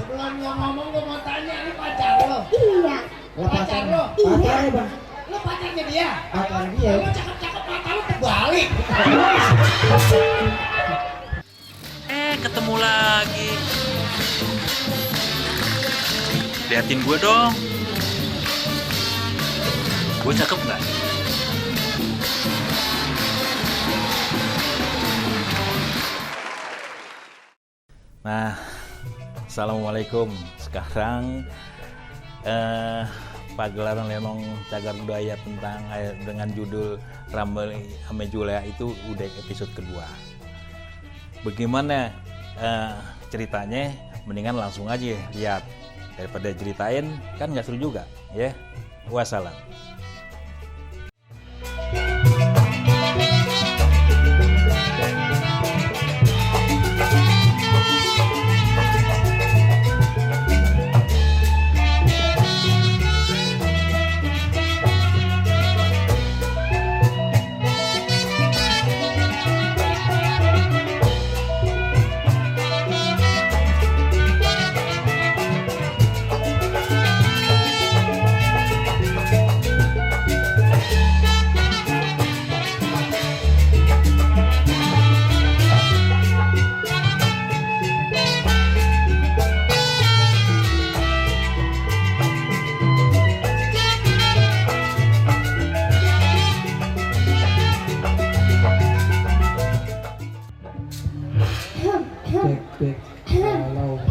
Sebelum lo ngomong gue mau tanya, ini pacar lo? Iya. Pacar lo? Iya. Bang. Lo pacarnya dia? Pacar dia. Lo cakep-cakep mata lo terbalik. Ketemu lagi. Liatin gue dong. Gue cakep nggak? Nah, assalamualaikum. Sekarang pagelaran Lenong Cagar Budaya dengan judul Rambel Ame Julia itu udah episode kedua. Bagaimana ceritanya? Mendingan langsung aja lihat daripada ceritain, kan nggak seru juga ya. Wassalam.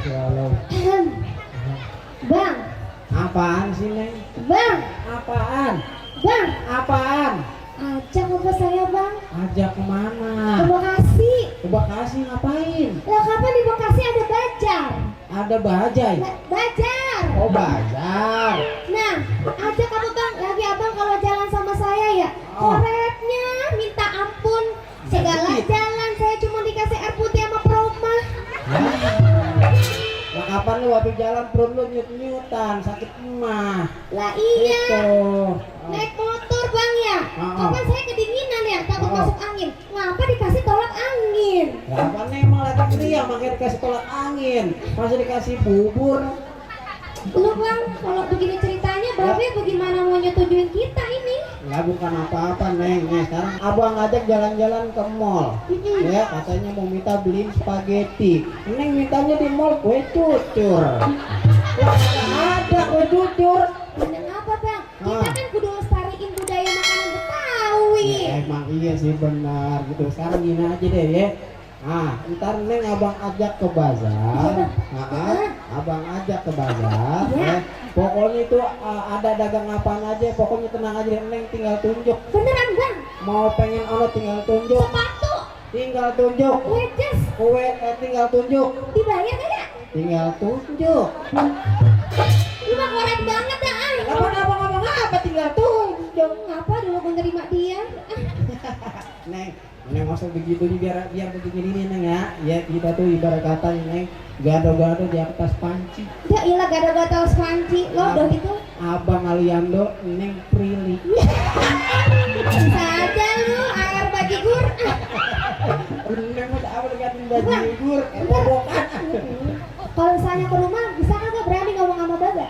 Galau. Bang, Apaan sih, Neng? bang, Apaan? bang, Apaan? ajak ngobrol saya bang. Ajak Ke kemana? Bekasi. Ke Bekasi ngapain? Lah kapan di Bekasi ada bajar? Ada bajai. Bajar. Oh, bajar. Nah, ajak kamu bang. Lagi abang kalau jalan sama saya ya, Oh. koreknya minta ampun. Segala Sedikit. jalan saya cuma dikasih air putih sama proma. Lah kapan lu waktu jalan perut lu nyut-nyutan, sakit emah. Lah iya. Itu. Naik motor bang ya. Oh. Kapan saya kedinginan ya, takut Oh. masuk angin. Ngapa dikasih tolak angin? Kapan emang lagi kriang makanya dikasih tolak angin. Masa dikasih bubur. Lu bang, kalau begini ceritanya, Babe bagaimana mau nyetujuin kita ini? Lah bukan apa-apa, Neng. Nih, sekarang abang ngajak jalan-jalan ke mall. Ya, katanya mau minta beliin spaghetti. Neng mintanya di mall kue cucur. Lah nggak ada kue cucur. Bener apa bang? Kita Ah. kan kudu lestariin budaya makanan Betawi. Ya, emang iya sih benar gitu. Sekarang gini aja deh ya. Ntar Neng abang ajak ke bazar. Abang ajak ke bazar. Iya. Pokoknya itu ada dagang apaan aja. Pokoknya tenang aja, Neng tinggal tunjuk. Beneran bang? Mau pengen ono tinggal tunjuk. Sepatu, Tinggal tunjuk. wedges, Kue tinggal tunjuk. dibayar kagak? Tinggal tunjuk. Lu mah korek banget dah ay. Kapan abang ngomong apa tinggal tunjuk? Ngapa dulu menerima dia? Neng masuk begitu nih biar begini nih Neng ya. Ya kita tuh ibarat kata Neng gado-gado di atas panci. Ya ilah gado-gado panci. Lo udah gitu? Abang Aliando, Neng Prilly. Bisa aja lu air bajigur. Neng udah apa liatin baju gur, bobokan. Kalau misalnya ke rumah, bisa kagak berani ngomong sama Baba?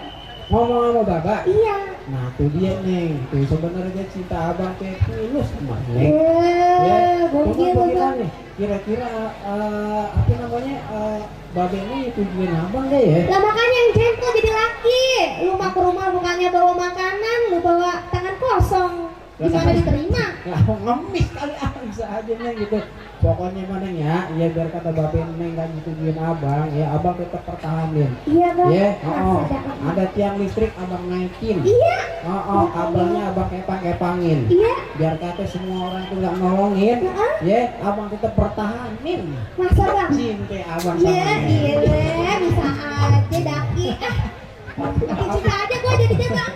Ngomong sama Baba. Iya. Nah tuh dia Neng, tuh sebenarnya cinta abang kayak tulus sama Neng. Ya, Mungkin cuma betul. bagaimana nih? Kira-kira apa namanya Babe ini tujuan abang deh ya? Lah makanya yang gentle jadi laki. Lu mah ke rumah bukannya bawa makanan, lu bawa tangan kosong. Gimana diterima? Nah, ngemis kali bisa aja Neng gitu. Pokoknya mana ya, ya biar kata Babe Neng gak tujuan abang, ya abang tetap pertahanin. Iya bang. Ya, Masih ada tiang listrik abang naikin. Iya. Kabelnya abang kepang-kepangin. Iya. Biar kata semua orang tuh gak nolongin. Heeh. Ya, abang tetap pertahanin. Masa bang? Cinta abang sama Iya, Neng. iya, bisa aja daki. Makin cinta aja gua jadinya bang.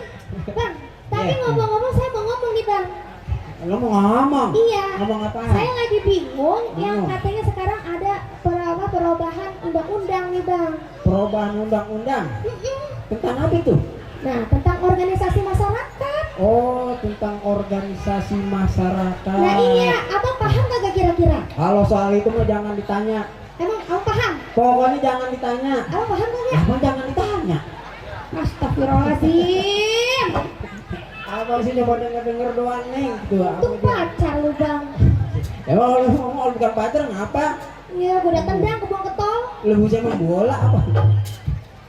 Bang, tapi Iya. ngomong-ngomong saya mau ngomong nih bang. Lo mau ngomong? Iya. Ngomong apaan? Saya lagi bingung yang Ngomong. katanya sekarang ada perubahan undang-undang nih bang. Perubahan undang-undang. Mm-mm. Tentang apa itu? Nah, tentang organisasi masyarakat. Oh, tentang organisasi masyarakat. Nah iya, abang paham kagak kira-kira? Kalau soal itu mah jangan ditanya. Emang abang paham? Pokoknya jangan ditanya. Abang paham kagak? Abang nanya. Astagfirullahaladzim. Abang sih cuma denger doang nih gitu. Itu pacar lu bang. Ya lu ngomong bukan pacar ngapa? Ya gua udah tendang ke buang ketol. Lu bisa main bola apa?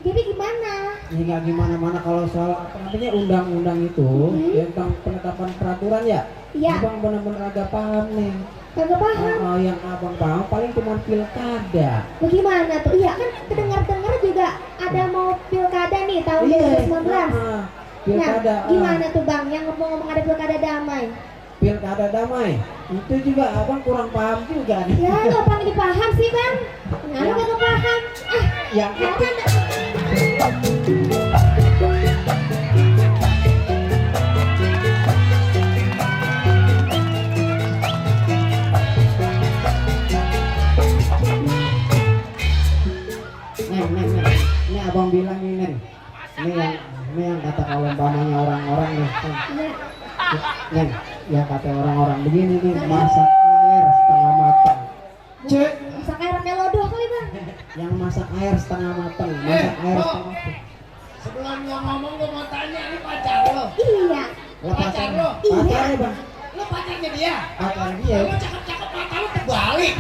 Jadi gimana? Ya nggak gimana-mana kalau soal apa namanya undang-undang itu tentang penetapan peraturan ya. Iya. Abang benar-benar agak paham nih. Kagak paham. Oh, yang abang paham paling cuma pilkada. Bagaimana tuh? Iya kan kedengar-dengar juga ada mau pilkada nih tahun 2019. Pilkada. Nah, gimana tuh bang yang ngomong-ngomong ada pilkada damai? Pilkada damai. Itu juga abang kurang paham juga nih. Ya lo apa dipaham sih bang? Nah lo kagak paham. Yang Jangan. Neng. Ini abang bilang nih Neng. Ini yang kata kalau umpamanya orang-orang nih. Iya. Neng, yang kata orang-orang begini nih, masak air setengah matang. Cek. Masak air melodoh kali bang. Yang masak air setengah matang, masak air Bro. setengah matang. Sebelum lo ngomong gue mau tanya, ini pacar lo? Iya. Lah Pacar lo? pacarnya bang, Lo pacarnya dia? pacar dia. Lo cakep-cakep mata lo terbalik.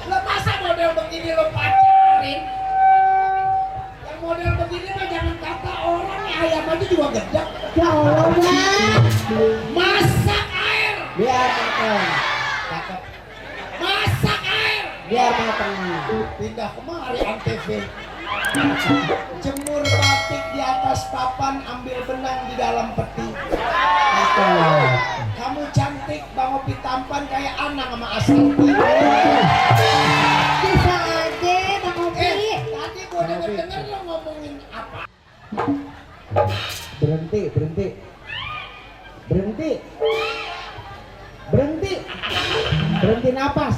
Lo masa model begini lo pacarin? Yang model begini mah jangan kata orang nih ayam aja juga gedek. Ya Allah bang. Masak air, Biar matang, cakep. masak air. Biar matang. Pindah kemari Antv. Jemur batik di atas papan, ambil benang di dalam peti. Cakep. Kamu cantik, Bang Opi tampan kayak Anang sama Asalti. Bisa aja bang Opi. Tadi gua denger lo ngomongin apa? Berhenti napas.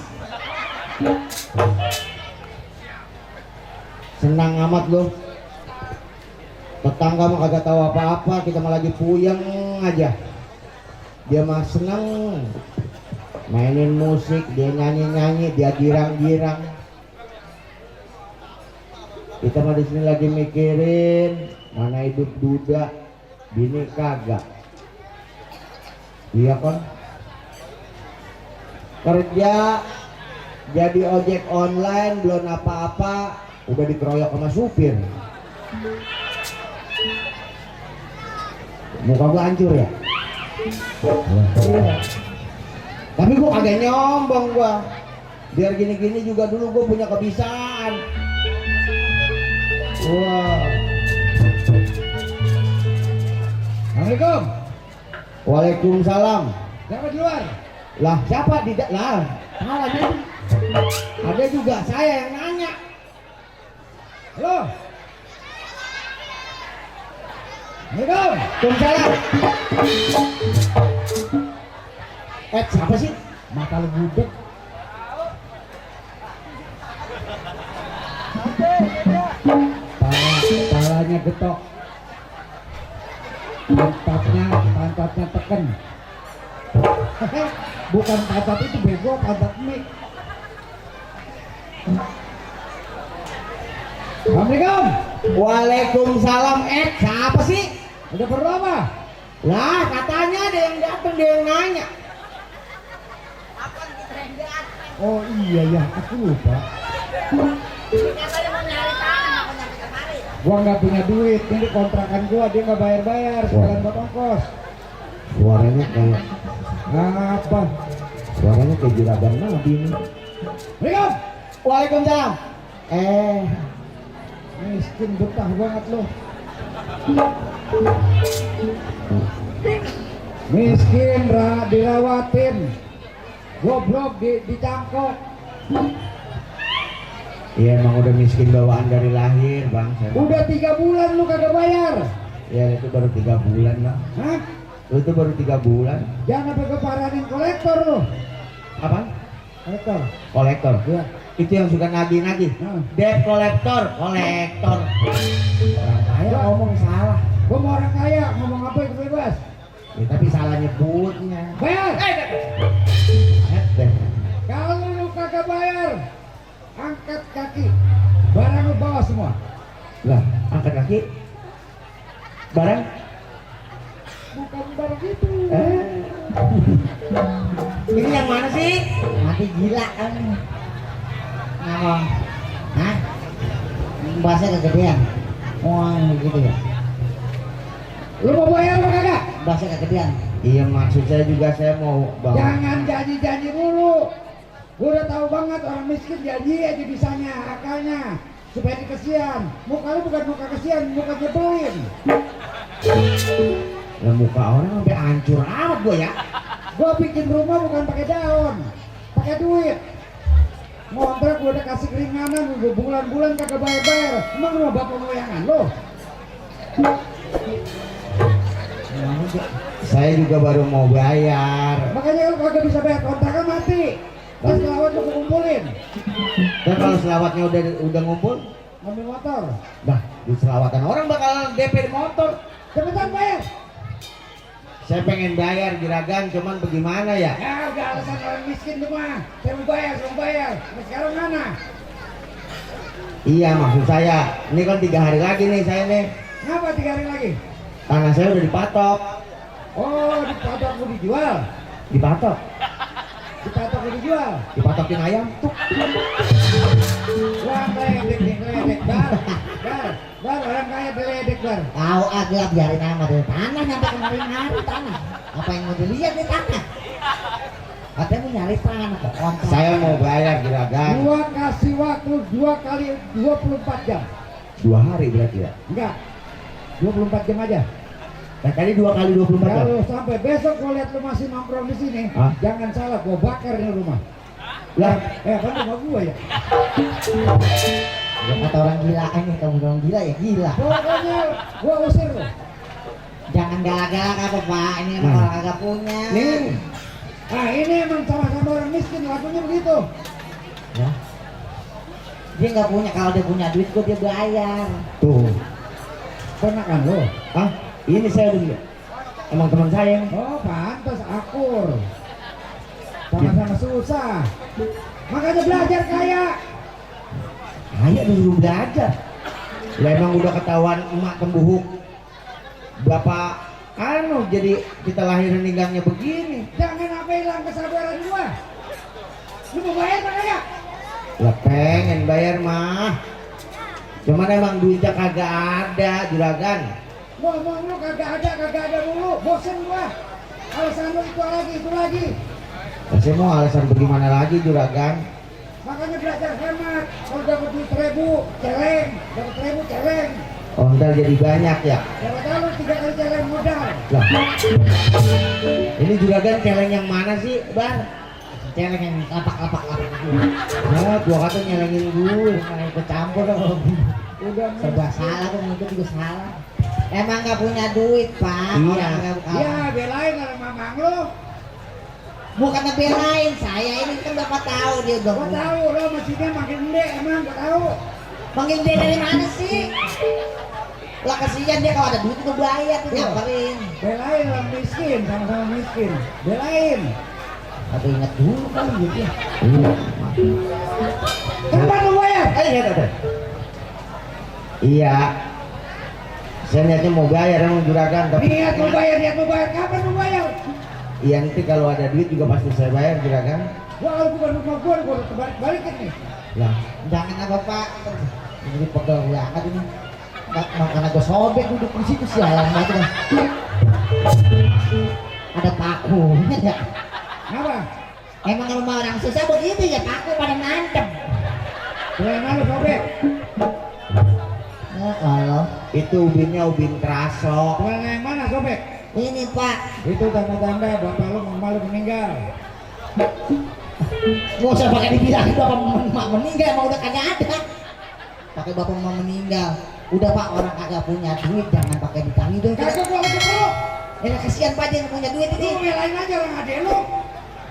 Senang amat lo. Tetangga mah kagak tahu apa-apa, kita mah lagi puyeng aja. Dia mah senang mainin musik, dia nyanyi-nyanyi, dia girang-girang. Kita mah di sini lagi mikirin mana hidup duda, bini kagak. Iya kan? Kerja jadi ojek online belum apa-apa udah dikeroyok sama supir. Muka gua hancur ya? Iya. Tapi gua kagak nyombong gua. Biar gini-gini juga dulu gua punya kebisaan. Wah. Assalamualaikum. Waalaikumsalam. Siapa di luar? Lah siapa tidak lah? Salah dia. Ada juga saya yang nanya. Halo. Waalaikumsalam. Siapa sih? Mata lu budek. Palanya getok. Pantatnya teken. Bukan pantat itu bego, pantat mic. Assalamualaikum. Waalaikumsalam. Siapa sih? Udah perlu apa? Lah katanya ada yang datang, dia yang nanya. Oh iya ya, aku lupa. Gua nggak punya duit, ini kontrakan gua, dia nggak bayar-bayar, sekalian buat ongkos. Suaranya kayak apa? Suaranya kayak juragan Nabi nih. Assalamualaikum. Waalaikumsalam. Miskin betah banget lo. Miskin dirawatin. Goblok dicangkok. Iya emang udah miskin bawaan dari lahir bang. Udah 3 bulan lu kagak bayar. Ya itu baru 3 bulan lah. Hah? Itu baru 3 bulan. Jangan sampai keparanin kolektor lu. Apa? Kolektor. Kolektor. Ya. Itu yang suka nagih-nagih. Debt kolektor. Kolektor. Orang kaya ngomong salah. Gua mau orang kaya ngomong apa itu bebas. Ya, tapi salah nyebutnya. Bayar. Kalau lu kagak bayar, angkat kaki. Barang lu semua. Lah, angkat kaki. Barang. Bukan barang itu. Ini yang mana sih? Mati gila kan. Ngomong. Hah? Bahasa kegedean. Wah, gitu ya. Lu mau bayar apa kagak? Bahasa kegedean. Iya, maksud saya juga saya mau bawa. Jangan janji-janji mulu. Gua udah tahu banget orang miskin janji aja bisanya, akalnya supaya dikesian. Muka lu bukan muka kesian, muka nyebelin. Lah muka orang sampai hancur amat gua ya. Gua bikin rumah bukan pakai daun, pakai duit. Ngontrak gua udah kasih keringanan, gua bulan-bulan kagak bayar-bayar. Emang rumah bapak moyangan lo? Saya juga baru mau bayar. Makanya lu kagak bisa bayar kontrakan mati. Terus selawat lu kumpulin, Dan kalau selawatnya udah ngumpul, ngambil motor. dah di selawatan orang bakal DP motor. Cepetan bayar. Saya pengen bayar juragan, cuman bagaimana ya? Ya udah alasan orang miskin tuh mah. Saya mau bayar. Nah, sekarang mana? Iya, maksud saya, ini kan 3 hari lagi nih saya nih. Kenapa 3 hari lagi? Tanah saya udah dipatok. Oh, dipatok mau dijual. Dipatok. Dipatok mau dijual. Dipatokin ayam. Tuh. Wah, geledek. Bar, orang kaya geledek, Bar. Tahu agak biarin aja dari tanah nyampe kemarin hari tanah. Apa yang mau dilihat di tanah? Katanya mau nyari tanah kok kontrak. Saya mau bayar juragan. Gua kasih waktu 2 kali 24 jam. 2 hari berarti ya? Enggak. 24 jam aja. Nah, tadi 2 kali 24 jam. Kalau sampai besok gua lihat lu masih nongkrong di sini, Hah? jangan salah gua bakar ini rumah. Lah, Kan rumah gua ya. Ya, kata orang gila nih, kamu orang gila ya gila. Pokoknya gua usir lu. Jangan galak-galak apa Pak, ini emang Nah. orang kagak punya. nih. Nah, ini emang sama-sama orang miskin lakunya begitu. Ya. Dia nggak punya, kalau dia punya duit kok dia bayar. Tuh. Ponakan lo. Ah, ini saya dulu. Emang teman saya. Oh, pantas akur. Sama-sama susah. Makanya belajar kaya. Kaya dulu belajar. Lah emang udah ketahuan emak pembuhuk. Bapak jadi kita lahir ninggangnya begini. Jangan apa hilang kesabaran gua. Lu mau bayar apa kagak? Lah pengen bayar mah. Cuman emang duitnya kagak ada juragan. Ngomong lu kagak ada mulu. Bosen gua. Alasan lu itu lagi. Saya mau alasan bagaimana lagi juragan. Makanya belajar hemat. Kalau dapat duit 1000, celeng. Dapat 1000, celeng. Oh ntar jadi banyak ya. Siapa tahu lu 3 kali celeng modal. Lah. Ini juragan celeng yang mana sih, Bar? Celeng yang lapak-lapak gitu. Oh, gua kata nyelengin gue. Jangan ikut campur dong. Udah Serba salah tuh, itu juga salah. Emang nggak punya duit Pak. Iya. Orang nggak- Iya, belain orang mamang lu. Bukan ngebelain, saya ini kan Bapak tahu dia udah. Gua tahu lo mesinnya makin gede emang gua tahu. Manggil dia dari mana sih? Lah kasihan dia kalau ada duit itu bayar tuh nyamperin. Belain orang miskin, sama-sama miskin. Belain. Tapi ingat dulu kan gitu ya. Iya. Kapan lu bayar? Iya. Iya. Saya niatnya mau bayar emang juragan. Tapi Niat mau bayar. Kapan mau bayar? iya nanti kalau ada duit juga pasti saya bayar juragan. Gua kalau bukan rumah gua balikin nih. Lah, Jangan apa Pak. Ini pegel banget ini. Makanya gue sobek duduk di situ sialan banget kan. Ada pakunya ya. Apa? Emang rumah orang susah begitu ya paku pada nantem. Belain lu sobek. Ya Allah. itu ubinnya ubin keraso. Belain yang mana sobek? Ini Pak. Itu tanda-tanda bapak lu mama lu meninggal. Gak usah pakai dibilang bapak emak meninggal, emang udah kagak ada. Pakai bapak emak meninggal. Udah Pak, orang kagak punya duit jangan pakai ditanggi dong. Kagak gua lagi perlu. Ya kasihan Pak dia yang punya duit Lu ini. belain aja orang adek lu.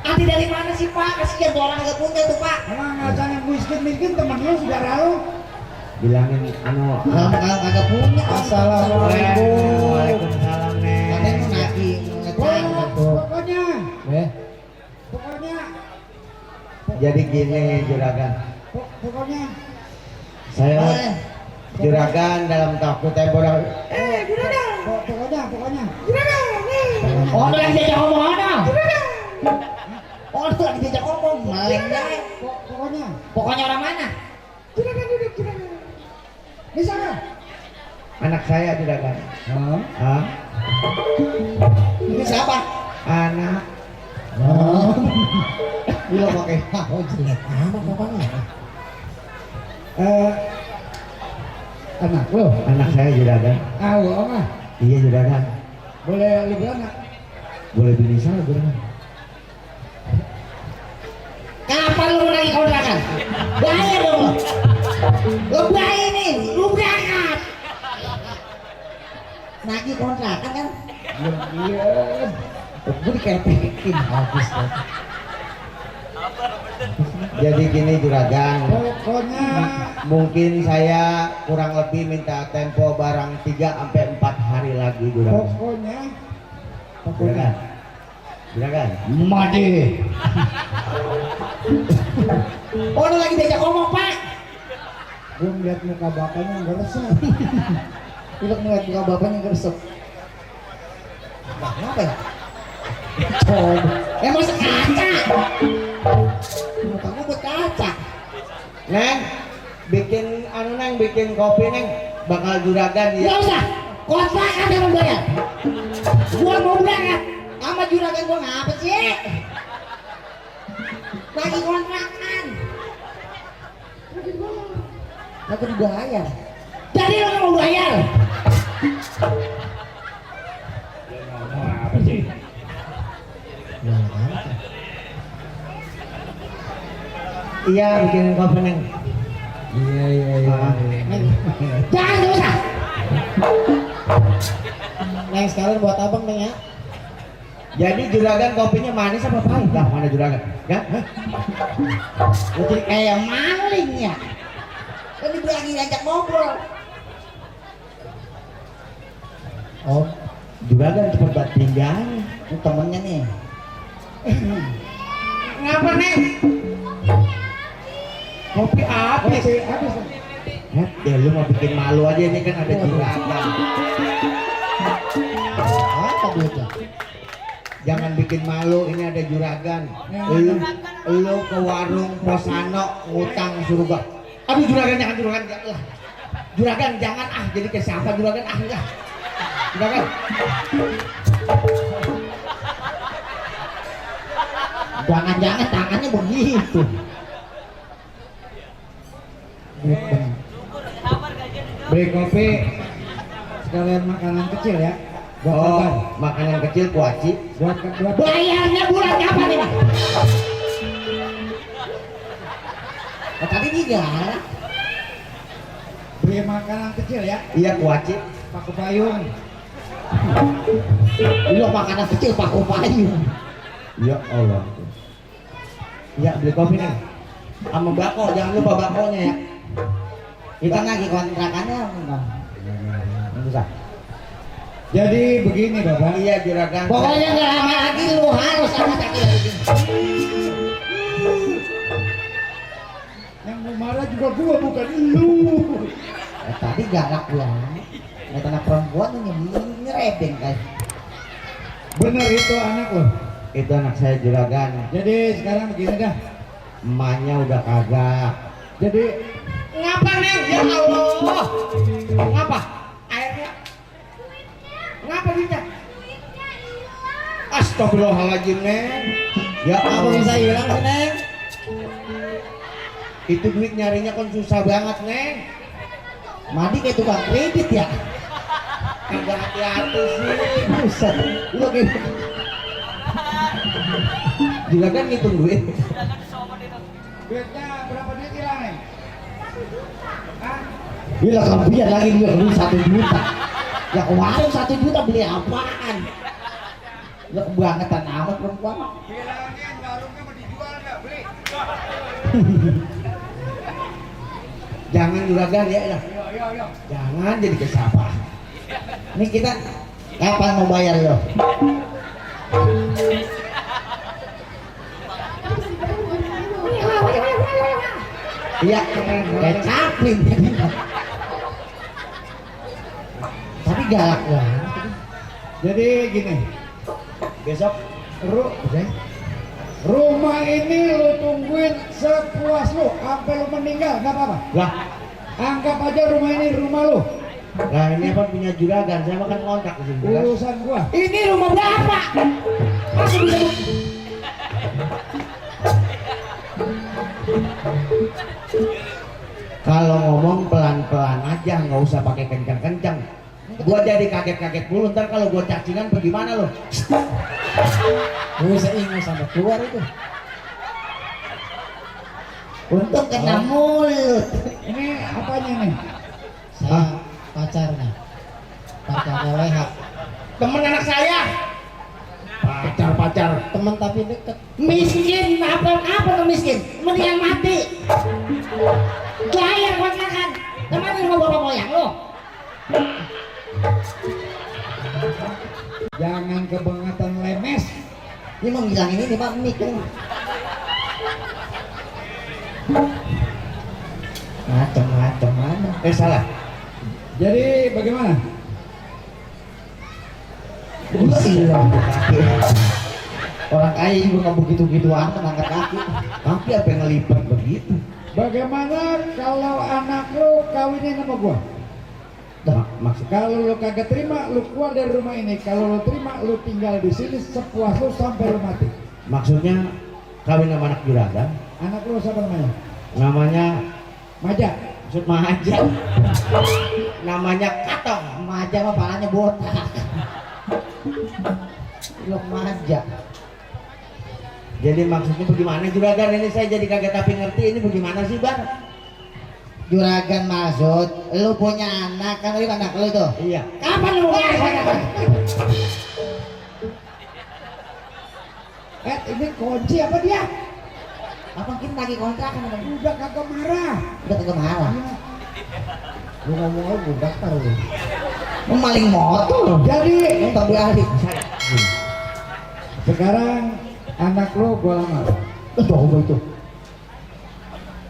Adi dari mana sih Pak? Kasihan tuh orang kagak punya tuh Pak. Emang ngajak yang miskin temen lu saudara lu. Bilangin Kalau kagak punya. Assalamualaikum. Waalaikumsalam Katanya mau Neng. nagih ngecang gitu. Pokoknya Jadi gini juragan. pokoknya Saya Boleh. Juragan dalam waktu tempo Pokoknya. Oh, lagi diajak ngomong mana? Oh, lagi diajak ngomong, meleng deh. Pokoknya. Pokoknya orang mana? Juragan. Misalnya. anak saya juragan. Hah? Ini siapa? Anak. Oh. Belum pakai. Oh, jelek amat bapaknya. Anak lo. Anak saya juragan. Ah. Iya juragan. Boleh lebih anak. Boleh bini saya juragan. Kapan lu lagi kontrakan? Bayar dong. Lu bayar nih, lu berangkat. Nagih kontrakan kan? Iya. Gue dikepekin habis kan. Jadi gini juragan. Pokoknya. Mungkin saya kurang lebih minta tempo barang 3-4 hari lagi juragan. Pokoknya. Juragan. Mati. Oh, lu lagi diajak ngomong, Pak. Gue ngeliat muka bapaknya nggak resah. Lu ngeliat muka bapaknya gersep. Apa ya? Oh, emang sekaca. Muka gua buat kaca. Neng, bikin Neng, bikin kopi Neng, bakal juragan Nggak ya. usah, kontrakan yang membayar. Gua mau berangkat sama juragan gua ngapa sih? Lagi kontrakan. Aku dibayar. Jadi lo nggak mau bayar? Apa sih? Iya, bikin kopi Neng. Iya. Jangan nggak usah. Neng sekalian buat abang Neng ya. Jadi juragan kopinya manis apa pahit? Lah mana juragan? Ya? Lu jadi kayak maling ya. Kan dia lagi ngajak ngobrol. Oh, juragan cepet banget tinggal. Ini temennya nih. Ngapa Neng? Kopi habis. Habis. Ya lu mau bikin malu aja, ini kan ada juragan. Apa duitnya? Jangan bikin malu, ini ada juragan. Lu ke warung Posano ngutang surga. Aduh juragan jangan lah. Juragan jangan jadi ke siapa juragan enggak. Juragan. Jangan-jangan tangannya begitu. Beli kopi sekalian makanan kecil ya. Buat kapan? Makanan kecil kuaci. Buat Bayarnya bulan kapan ini? Oh, tadi tinggal. beli makanan kecil ya. Iya kuaci. Paku payung. Lu makanan kecil paku payung. Ya Allah. Ya beli kopi nih. Sama bako, jangan lupa bakonya ya. Kita lagi kontrakannya Bang. Bisa. Jadi begini Bapak. Iya juragan. Pokoknya nggak lama lagi lu harus sama lagi. Yang mau marah juga gua bukan lu. Tadi galak ya. Lihat anak perempuan nyerebeng kayak. Bener itu anak lo. Itu anak saya juragan. Jadi sekarang begini dah. Emaknya udah kagak. Jadi Ngapa Neng? Ya Allah. Ngapa? Airnya. Ngapa duitnya? Astagfirullahaladzim Neng. Ya Apa Allah. bisa hilang sih Neng? Itu duit nyarinya kan susah banget Neng. Mandi kayak tukang kredit ya. Kagak hati-hati sih. Buset. Lu kayak Juragan ngitung duit. duitnya berapa duit hilang nih? Hah? gila kelebihan lagi dia beli 1 juta. Ya kemarin 1 juta beli apaan? Ya kebangetan amat perempuan. Bilangin warungnya mau dijual nggak? Beli. Jangan juragan ya. Yo. Jangan jadi kesapa. Ini kita kapan mau bayar yo? Iya. Kayak Chaplin. galak lah. Jadi gini, Besok rumah ini lu tungguin sepuas lu sampai lu meninggal, nggak apa-apa. lah, Anggap aja rumah ini rumah lu. lah ini apa punya juragan? Saya makan kontrak di sini. Jelas. Urusan gua. Ini rumah berapa? Aku bisa Kalau ngomong pelan-pelan aja, nggak usah pakai kencang-kencang. Gua jadi kaget-kaget dulu, ntar kalau gua cacingan bagaimana lo? bisa ingat sampai keluar itu. Untung kena mulut. Ini apanya nih? Saya pacarnya. Pacarnya Leha. Temen anak saya. Pacar. Teman tapi deket. Miskin, apa tuh miskin? Mendingan mati. Bayar kontrakan. Kemana rumah bapak moyang lo? Jangan kebangetan lemes. Ini mau ngilangin ini pak mik. Macam-macam mana? Salah. Jadi bagaimana? Silang kaki. Orang kaya juga nggak begitu-gitu amat angkat kaki. Tapi apa yang ngelipet begitu? Bagaimana kalau anak lu kawinin sama gua? Maksud Kalau lu kagak terima, lu keluar dari rumah ini. Kalau lu terima, lu tinggal di sini sepuas lu sampai lu mati. maksudnya kawin sama anak juragan? Anak lu siapa namanya? Namanya Maja. maksud Maja. Namanya Katong. Maja mah palanya botak. Lo maja. Jadi maksudnya bagaimana juragan ini, saya jadi kagak tapi ngerti ini bagaimana sih Bar? Juragan maksud, lu punya anak kan lu anak lu tuh. Iya. Kapan lu mau anak? Ini kunci apa dia? Apa kita lagi kontrakan sama lu? Udah kagak marah. Udah kagak marah. Lu ngomong aja budak tahu lu. Lu maling motor. Jadi Lu tak balik. sekarang anak lu gua lamar. Coba itu.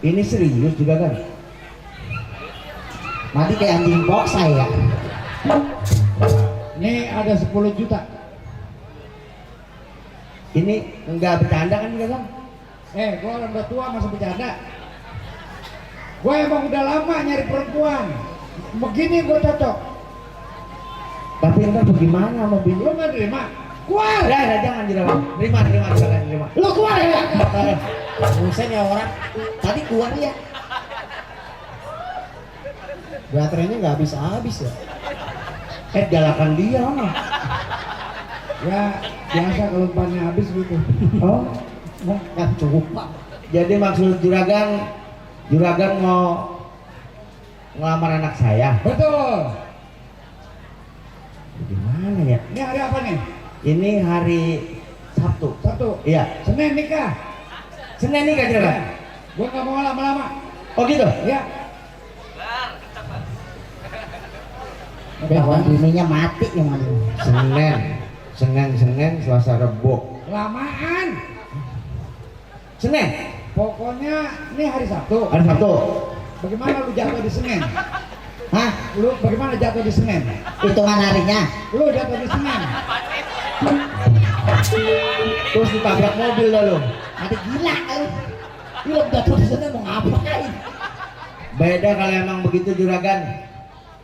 Ini serius juragan? Mati kayak anjing box saya. Nih ada 10 juta. Ini enggak bercanda kan juragan? Gua orang udah tua masa bercanda. Gua emang udah lama nyari perempuan. Begini gua cocok. Tapi entar bagaimana sama bini? Lu nggak terima? Keluar. Udah, jangan juragan. Terima juragan, terima. Lu keluar ya. Buset ya orang. Tadi keluar ya. Baterainya nggak habis ya. Galakan dia mah. Ya biasa kalau umpannya habis gitu. Oh, Nggak cukup pak. jadi maksud juragan mau ngelamar anak saya? Betul. Gimana ya? Ini hari apa nih? Ini hari Sabtu. Satu. Iya. Senin nikah. Senin nih kan juragan? Ya. Gua nggak mau lama-lama. Oh gitu? Ya. Kawan bininya mati yang mana? Senin, Selasa, Rebo. Lamaan. Senin. Pokoknya ini hari Sabtu. Hari Sabtu. Bagaimana lu jatuh di Senin? Hah? Lu bagaimana jatuh di Senin? Hitungan harinya? Lu jatuh di Senin. Terus ditabrak mobil dah lu. Ada gila lu. Lu jatuh di sana mau ngapain? Beda kalau emang begitu juragan.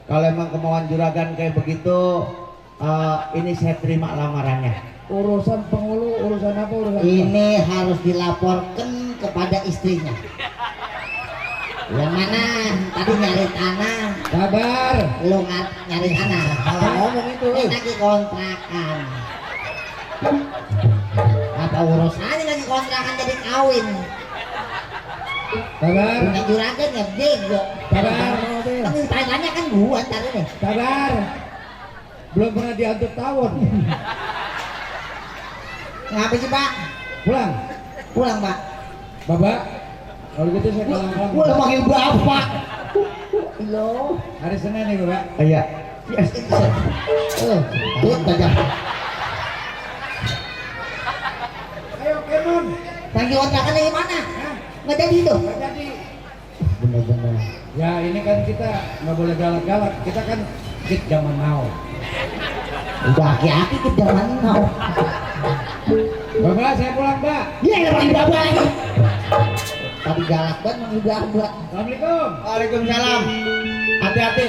Kalau emang kemauan juragan kayak begitu, ini saya terima lamarannya. Urusan penghulu, urusan apa? Urusan apa? Ini harus dilaporkan kepada istrinya. Yang mana tadi nyari tanah, Sabar. lu nyari tanah. Kalau ngomong itu, lagi kontrakan. Apa urusannya lagi kontrakan jadi kawin? Sabar. Bukan juragan ya bego. Sabar. Kan tanya kan gua ntar ini. Sabar. Belum pernah diantuk tahun. Ngapa sih pak? Pulang. Pulang pak. Bapak. Kalau gitu saya pulang. Gua panggil bapak. Lo. Hari Senin nih Bapak. Iya. Yes. Tuh aja. Ayo Kenon. Panggil kontrakan dari mana? Hah? Nggak jadi tuh. Nggak jadi. Bener-bener. Ya ini kan kita nggak boleh galak-galak. Kita kan kid zaman now. Udah aki-aki ke zaman now. Mbak, saya pulang, Mbak. Iya, yang paling babak lagi. Tadi galak banget mau babak. Assalamualaikum. Waalaikumsalam. Hati-hati.